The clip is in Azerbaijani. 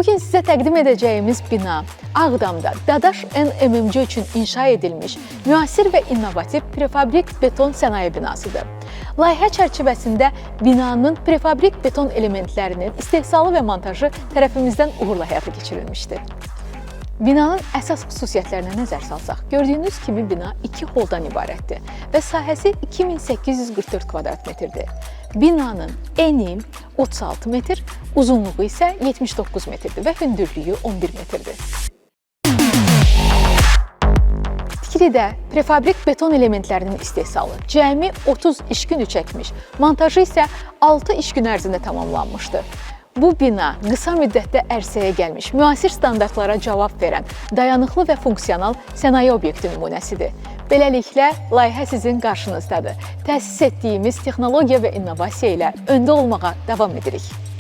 Bugün sizə təqdim edəcəyimiz bina Ağdamda Dadaş NMMC üçün inşa edilmiş müasir və innovativ prefabrik beton sənaye binasıdır. Layihə çərçivəsində binanın prefabrik beton elementlərinin istehsalı və montajı tərəfimizdən uğurla həyata keçirilmişdir. Binanın əsas xüsusiyyətlərinə nəzər salsaq, gördüyünüz kimi bina iki holdan ibarətdir və sahəsi 2844 kvadrat metrdir. Binanın eni 36 metr, uzunluğu isə 79 metrdir və hündürlüyü 11 metrdir. Tikilidə prefabrik beton elementlərinin istehsalı cəmi 30 iş günü çəkmiş, montajı isə 6 iş günü ərzində tamamlanmışdı. Bu bina qısa müddətdə ərsəyə gəlmiş, müasir standartlara cavab verən, dayanıqlı və funksional sənaye obyekti nümunəsidir. Beləliklə, layihə sizin qarşınızdadır. Təsis etdiyimiz texnologiya və innovasiya ilə öndə olmağa davam edirik.